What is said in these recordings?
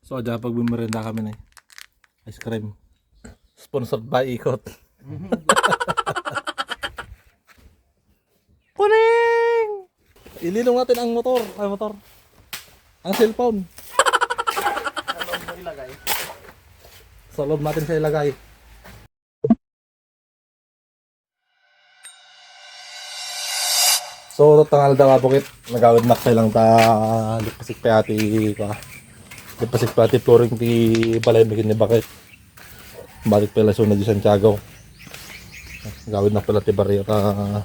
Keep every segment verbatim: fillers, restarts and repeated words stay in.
So, adda pagmimerienda kami na. Ice cream. Sponsored by Ikot. Kuning! Ililong natin ang motor. Ay, motor. Ang cellphone. Sa loob mo ilagay. Sa loob natin siya ilagay. So, tangal daw, Apo Kit. Nagawid na lang ta. Lipasik pa ati, pa. Lipasik pa ati flooring ti balay, bikin ni Bakit. Balik pala sa una di Santiago. Gawid na pala ti barrio ta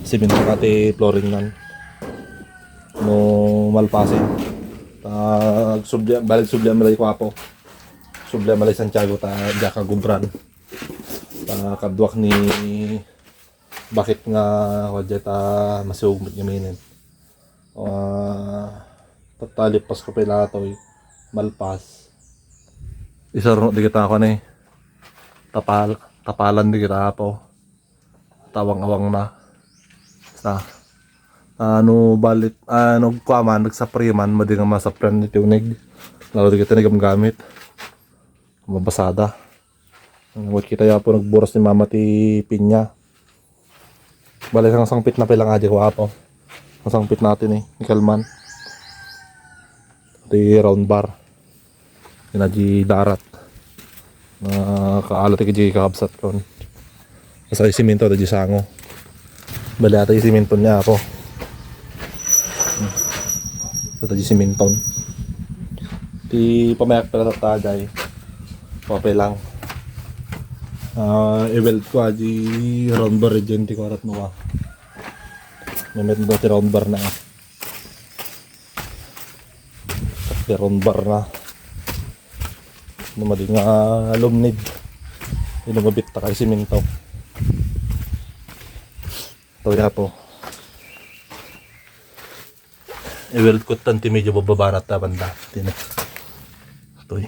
siminto ka ti flooring nan. No malpasen. Ta subli, balik subli ang malay Kuapo. Subli ang malay Santiago ta diak agubran. Ta kaduak ni Bakit nga wadya ta masiug met ngamin. Ah, tatalippas ko pay latoy, malpas. Isarno di kita ako ni tapal, tapalan di kita, Apo. Tawang-awang na. Sa, ano, balit, ano, kuaman, nagsapriman, madi nga masaprian iti unig. Lalo di kita ni gamgamit. Mabasada. Ang kita ya po nagburas ni Mama ti pinya. Bale, sang sangpit na pay lang adi ko, Apo. Ang sangpit natin eh, ni Kalman. Ti round bar. Yan na di darat. Na kaala ti di kakabsat ko. Basta siminto, di sango. Bale, ata siminto niya, Apo. Ata siminton. Ti pamayak pala tatta jay. Papel lang. Ah, i-weld ko, ah, di round bar dyan, di ko arat no, ah. May met ba ti round bar na, ah. Ti round bar na. Ano, madi nga lumnid. Inumabit ta kay siminto. Ito ya po. I-weld ko tan ti medyo bababa na ta banda. Tine. Itoy.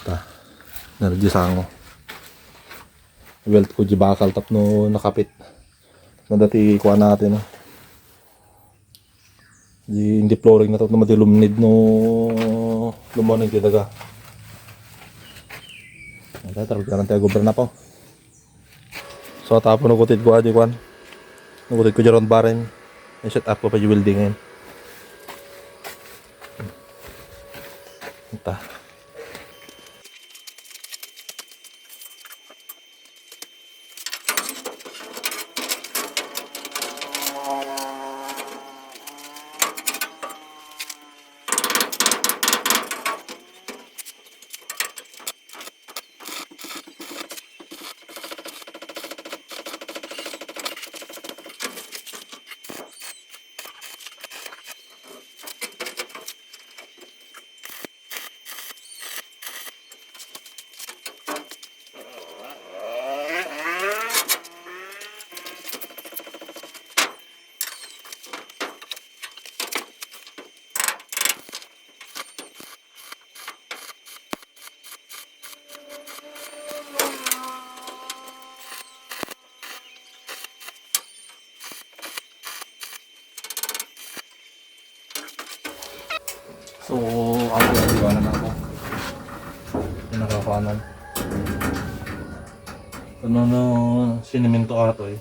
Ta. Nardi sango. I-weld ko di bakal tapno nakapit. Na dati kuha natin, no? Di, hindi flooring na tapno madi lumnid no lumoning ti daga. Ay, tayo, tarap ka ng tayo, gubra na po. So, tapos nagutid ko, adi, kwan. Nagutid ko dyan, barren. Ay, set up ko pa yung welding ngayon. Ito. So, ako, iwanan ako. Pinakakuanan. Ano no, siniminto ato eh.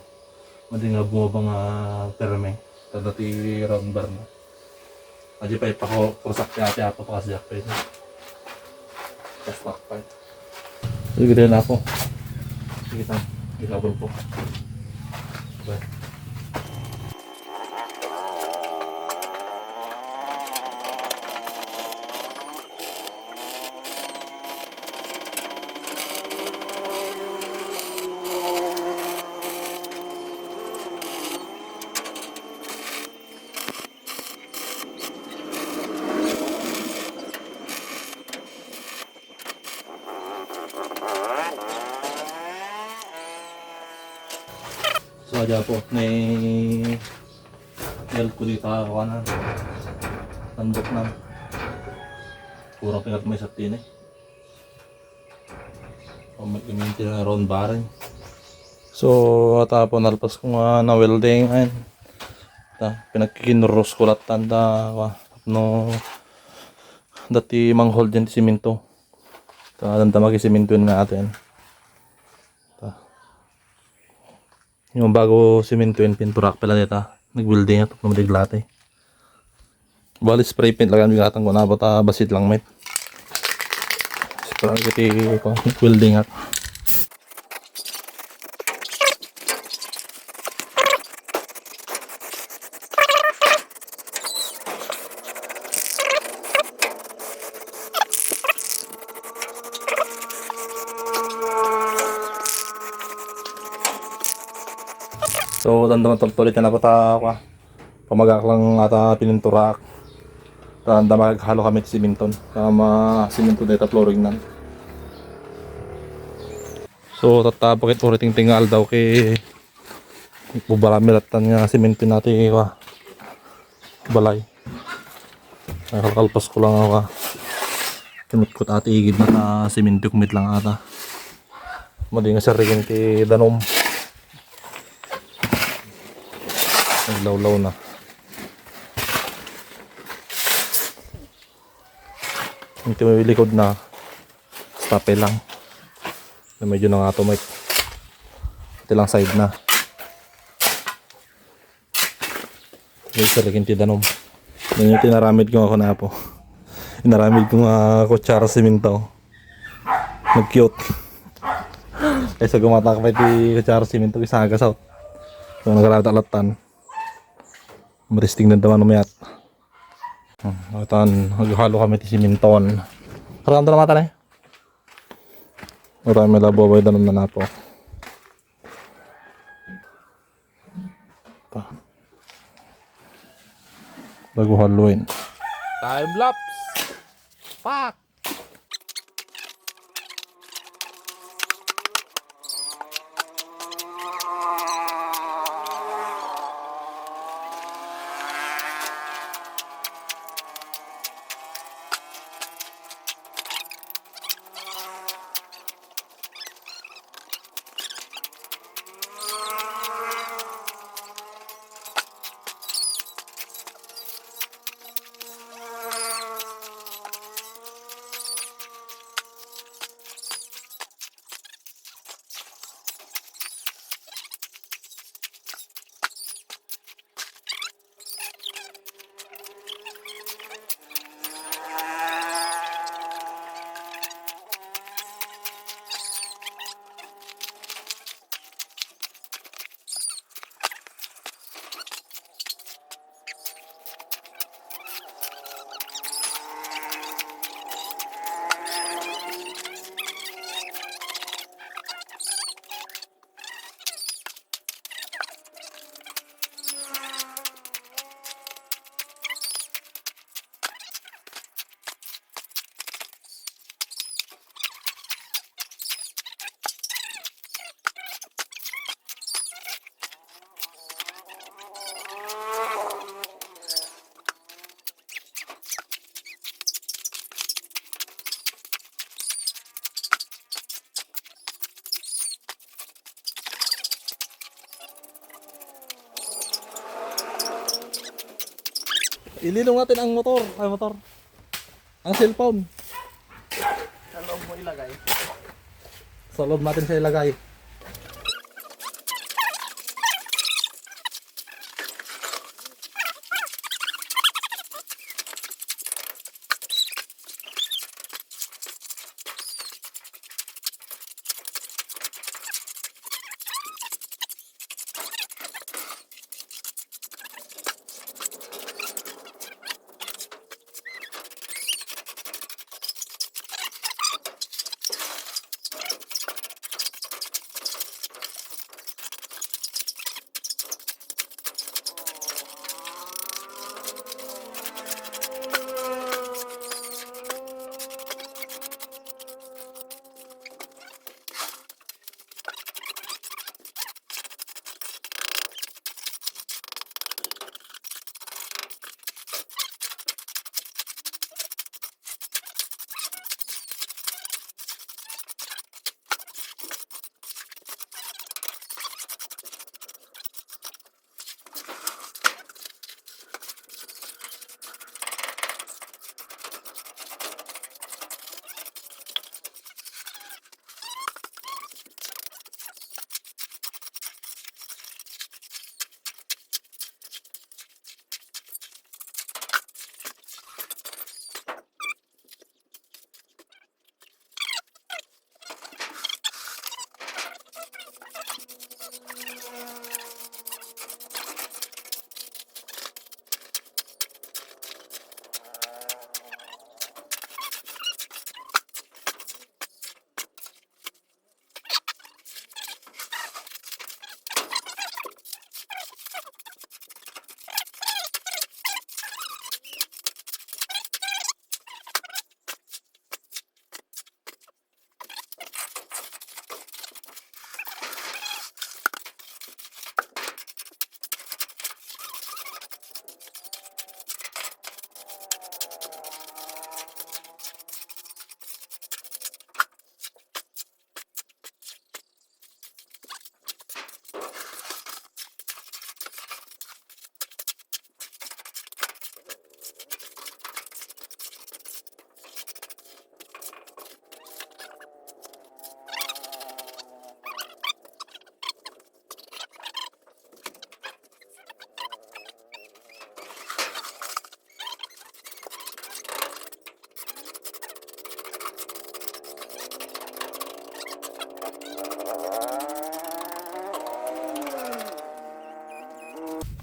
Madi nga bumaba nga perme. Tada ti round bar na. Adi pa ipako-, kurusak ti ate apo, pakasdiak pa ito. Paspak pa ito. Sige, dahil na ako. Sige, ta. Ilabon po. Bye. So, adya po, may help ko dito, ako na. Tandok na. Kurang pinat may sa tini. O, may community na round barren. So, ata po, nalpas ko nga na welding, ayun. Ta, pinagkikinuros ko lahat tanda, wa, no, Dati manghole din ti simento. Ta, dandamag ti simento nga atin. Ta. Yung bago simento yung pinturak pala dita. Nag-welding at nagdiglate. Bali spray paint lang ang bigatan ko na, bata basit lang met. Spray ko ti, ko, welding at. So, dandam tultulit na po ta, kwa. Pamagak lang ata pininturak. Ta, dandam aghalo kami ti siminton. Ta, ma-, siminto deta flooring nan. So, tatta, bakit uri tingting nga aldaw kay bubarami lattan nga siminto nati, kwa, balay. Nakalkalpas ko lang ako, ah. Kinutkot ati igid na ta siminto kumit lang ata. Madi nga sarikin ti danom. Naglawlaw na. Yung ti may likod na, stop lang. Na medyo nangato, Mike. Iti lang side na. May sarikin ti danom. Yan yung tinaramid ko ako na po. Inaramid ko nga kutsara siminto. Nag-cute. Kaysa gumatak pa iti kutsara siminto, isa nga gasaw. So, nagaratak latan. Maristing na daman umayat. Hmm, atan, maghalo kami ti siminton. Karang dalam atan eh. Atan, may labo, may danom na napo. Pa. Bago haluin. Time lapse. Pak! Ililong natin ang motor. Ay, motor. Ang cellphone. Sa loob mo ilagay. Sa loob natin siya ilagay.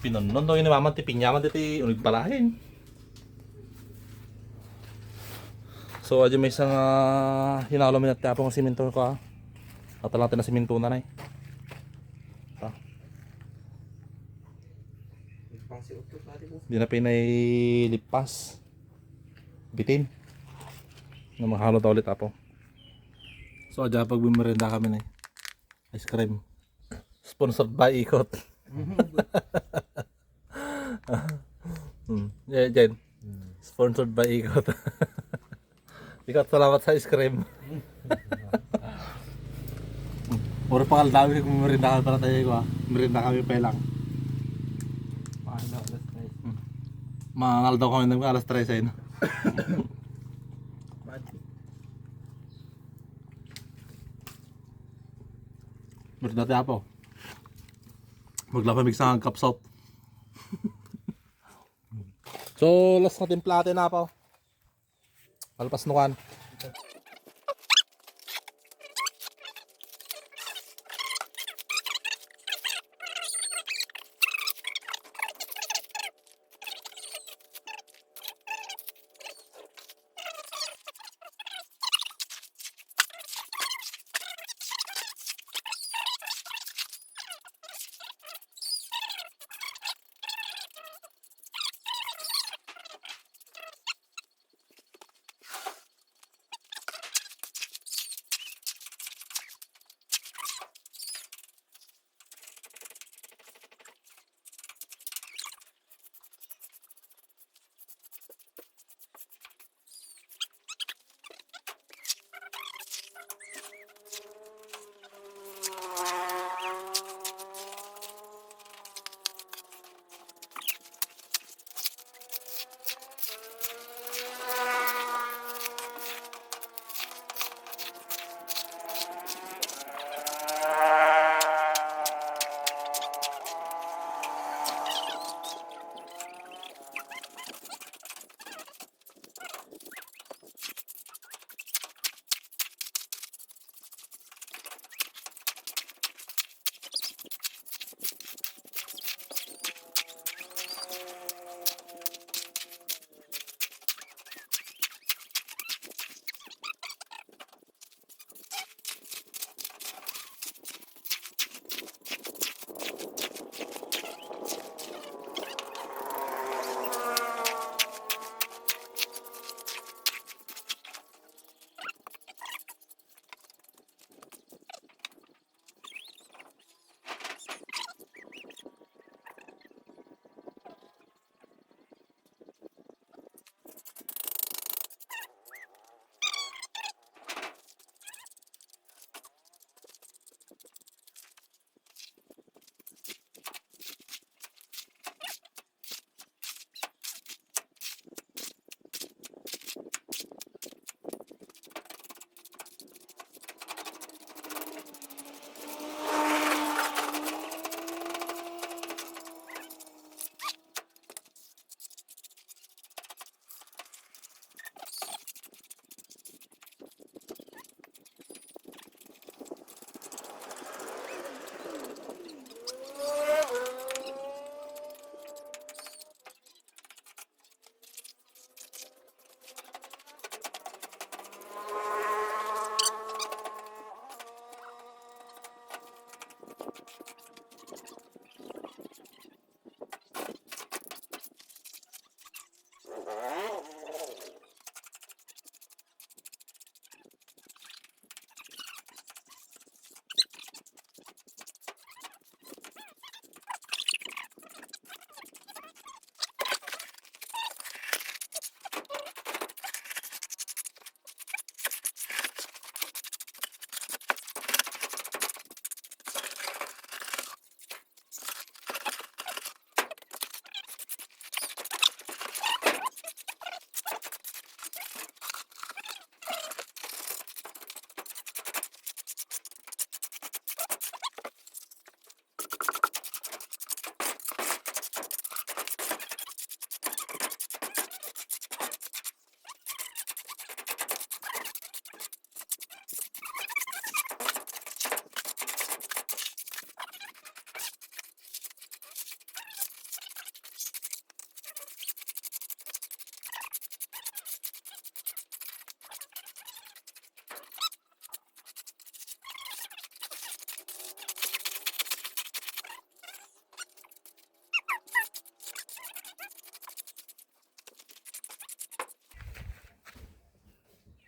Pinunnon daw ni Mama ti pinyaman ditoy uneg palahin. So, adi maysa nga hinalo mi ti Apo nga simento ko, ah. At lang tinasimento na, nay. Ah. Di na pinay lipas. Bitin. Na mahalo ta ulit, Apo. So, adya pagmimerienda kami, nay. Ice cream. Sponsored by Ikot. Hmm. Yeah, Jen. Sponsored by Ikot. Ikot, salamat sa ice cream. Uri pa kaldawi kung merienda kami para tayo, ah. Merienda kami pa lang. Paano, alas tres? Hmm. Mangaldaw kami ng alas tres ay, no? Merienda ti Apo. Maglaba migsa nga cup soap. So, last na timplate na, Apo. Alpas nuan.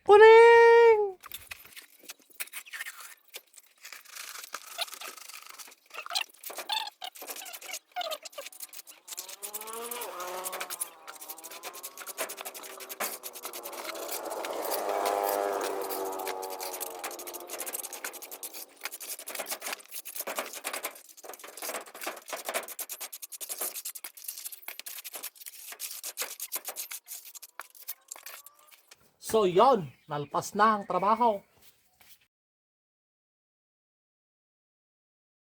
Kuning! So, yon, nalpas na ang trabaho.